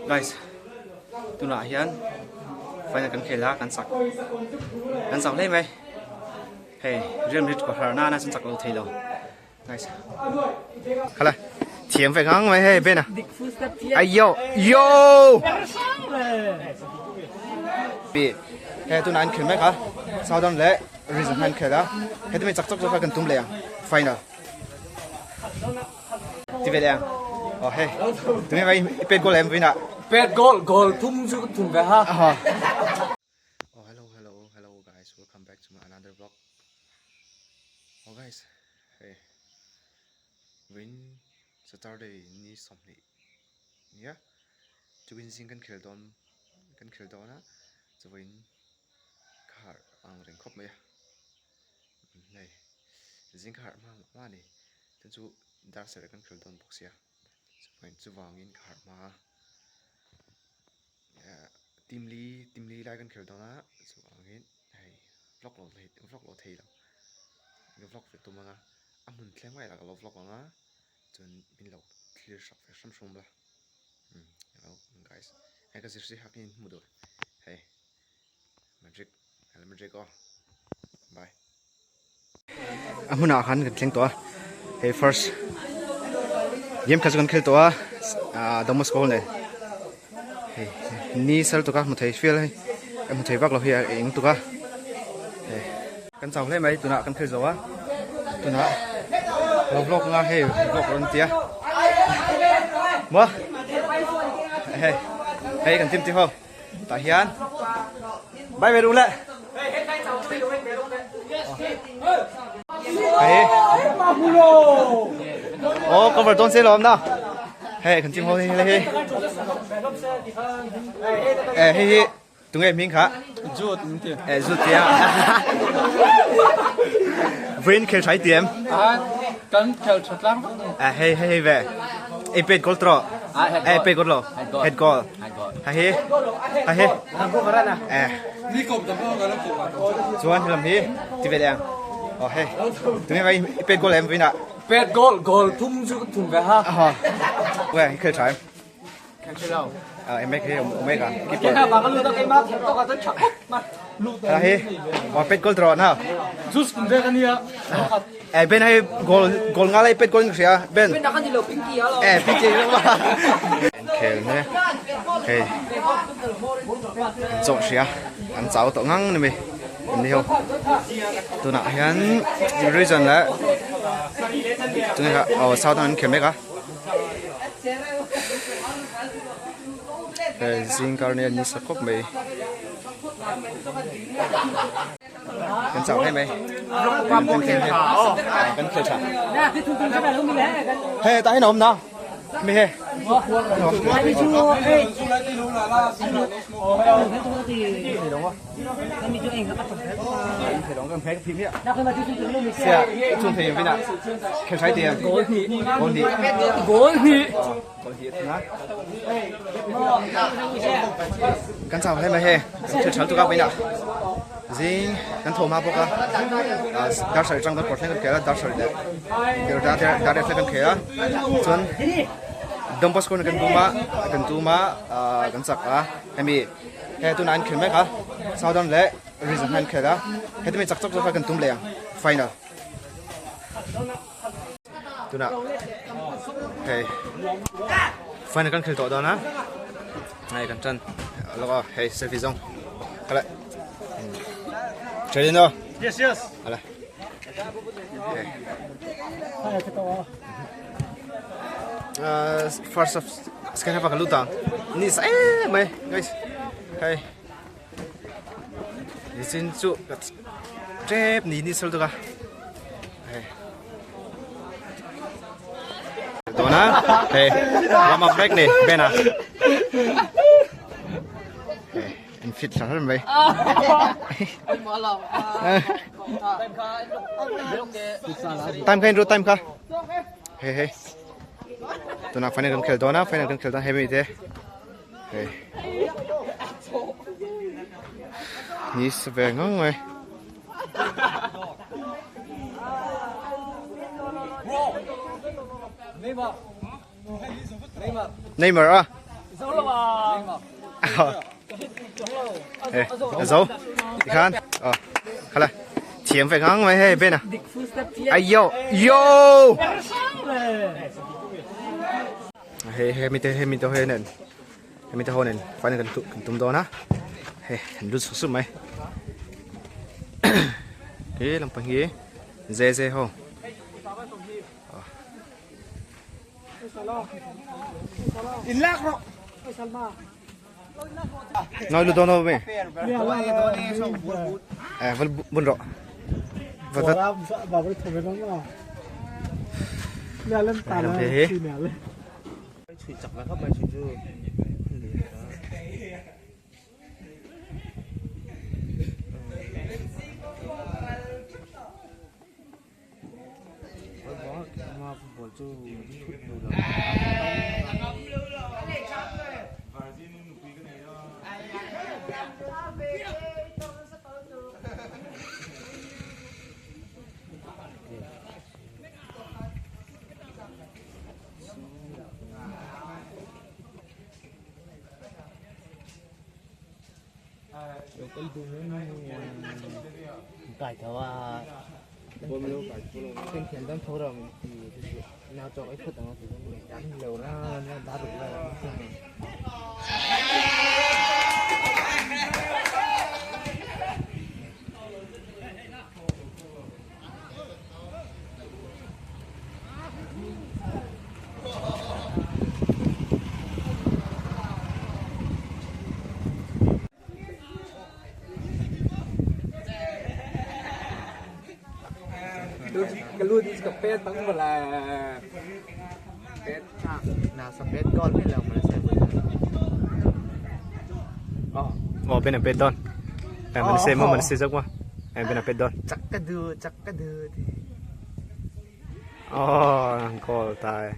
Guys, tunah hian final kan khel a, kan chak kan chak hle mai. Hei, Real Madrid ka harh nana chuan chak lo thei lo. Guys. Khala. Thiam ve ngang mai hei Ben a. Ayo, yo. Bi. Hei tunah an khel mek a. Southern leh Reason an khel a. Heti mai chak chak zawk kha kan tum leh ang. Final. Ti ve leh ang. Oh hei. Tunge vai i pet goal em vina. Pet goal, goal thum chu kan thum ve ha. Aha. Oh hello hello hello guys, welcome back to my another vlog. Oh guys, hey. Win Saturday ni 20 nia. Chuin zing kan khel dawn kan khel dawn a. Chuin ka harh ang reng khawp mai a. Hei zing ka harh hma mah mah a ni chuan chu dar sarih kan hril dawn bawk sia chuan chuvangin ka harh hma a eh team li team li lai kan hril dawn a chuvangin hei vlog lo thei vlog lo thei lo ka vlog ve tum ang a a hmun thleng mai lah ka lo vlog ang a chuan min lo thlir sak ve hram hram la umm hello guys hei ka zir si hak in hmu duh hei. Magic hello magic aw bye a hmunah khan kan thleng tawh a hei first game kha chu kan khel tawh a ah Domus goal nen hei ni sal tuk a hmu thei fial hei a hmu thei vak lo hi a eng tuk a hei kan chau hle mai tunah kan khel zo a tunah lo vlog anga hei vlog rawn tia maw hei hei kan team ti ho. Tah hian bai ve duh le. Hei. Oh, cover don se lom na. Hei kan chim ho hi hei. Eh hei hi tunge ming kha. Zut min ti. Eh zut tia. Vin khel thai tiam. Kan khel thatlang. Eh hei hei hei ve. Ei pet goal tro. Eh pet goal lo. Head goal. Ha hi. Ha hi. Eh. Chuan helam hi ti ve leng. Oh hei. Tunge vai i pet goal em vina. Pet goal goal thum chu thum ve ha. Ha. We khel thai. Khel thai lo. Ah emek hi omega keeper. Ke ba lu da ke ma to ka chak ma. Ha hi. Oh pet goal tro na. Jus kum ve kan ya. Eh Ben hei goal goal nga lai pet goal in hria Ben. Ben kan ni lo pinky a lo. Eh pinky lo ma. Khel ne. Hei. Zawh hria an chau tawh ngang ni mai. An ni ho. Tunah hian reason la tunah kha oh south an khel mek a. Hei zing kar ni an ni sa khawp mai. Kan chau hle mai. Kan khel tha. He ta hin om na. Mi he. Sia, chung thei vina. Khel thai tiang. Goal hnih. Goal hnih. Goal hnih. Goal hnih na. Kan chau hle mai he. Kan khel thal tuka vina. Zing kan tho hma bawk a dar sarih atang dawn kawr thleng kan khel a dar sarih leh dar dar thleng kan khel a chuan Don Bosco nen kan tum a kan tum a kan chak a hemi he tunah an khel mek a Southern leh Reason hian an khel a heti mi chak chak zawk kha kan tum leh ang final tunah hei final kan khel tawh dawn a hei kan tan lawk a hei selfie zawng khala Training no Yes yes Ala hei first of second half kan lut ang ni sa em mai guys hei Nichin chu ka tep ni ni sal tuk a hei tuna hei warm up mek ni Ben a hei an fit thla hlawm mai time kha in ru time kha hei hei tuna final kan khel dawn a final kan khel dawn hei mi te Hei. Ni sa ve ngang mai. Neymar. Neymar a. A zo tikhan aw khala thiam ve ngang mai hei Ben a aiyo yo hei hemi te hemi te ho nen hemi te ho nen final kan kan tum dawn a hei an lut sup sup mai he lampang hi ze ze ho. Nói lu dono me. Eh, vẫn bun rọ. Vật vật. Làm thế. Ồ bên này bên đón. Em mình xem mà mình xem giấc mà. Em bên này bên đón. Ồ, goal tài.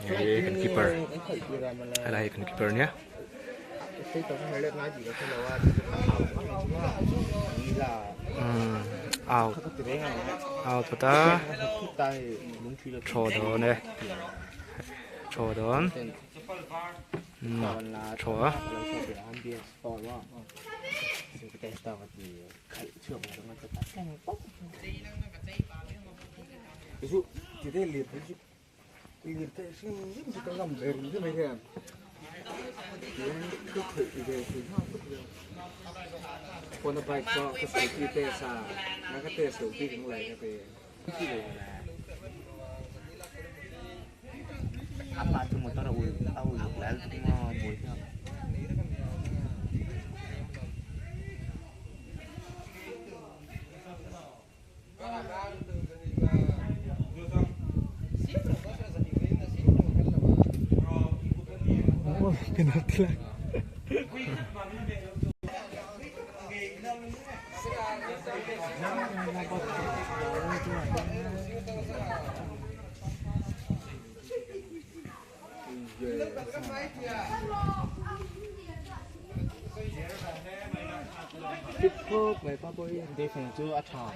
Hei kan keeper helai hi kan keeper nia umm out out phawt a thaw dawn e thaw dawn umm thaw a.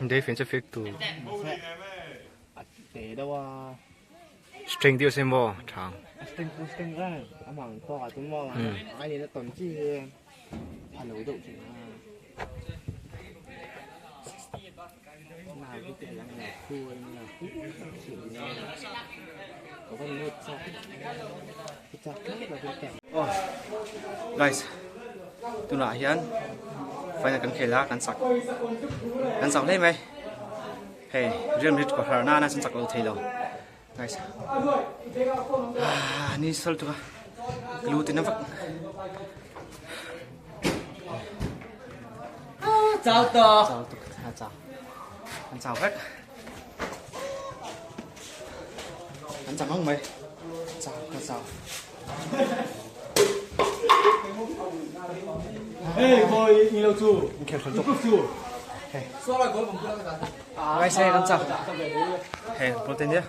Defense chu fik tur strength deuh se maw tha Aw guys tunah hian final kan khel a kan chak kan chak hle mai hei Real Madrid ka harh nana chuan chak lo thei lo guys ah ni sal tuk a ka lu tin a vak Chào tờ. chau tuk a chau an chau vek an chak ang mai chau ka chau Hey boy, ni lo chu. Chu. Ngay xe kan chak hei protein dia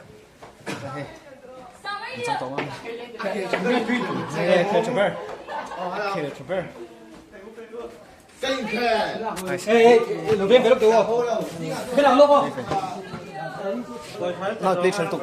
hei an chak tawh ang hei khel tha ber khel tha ber Ê, ê, nó bên về lúc đâu không? Bên nào lúc không? Nó play tha tuk.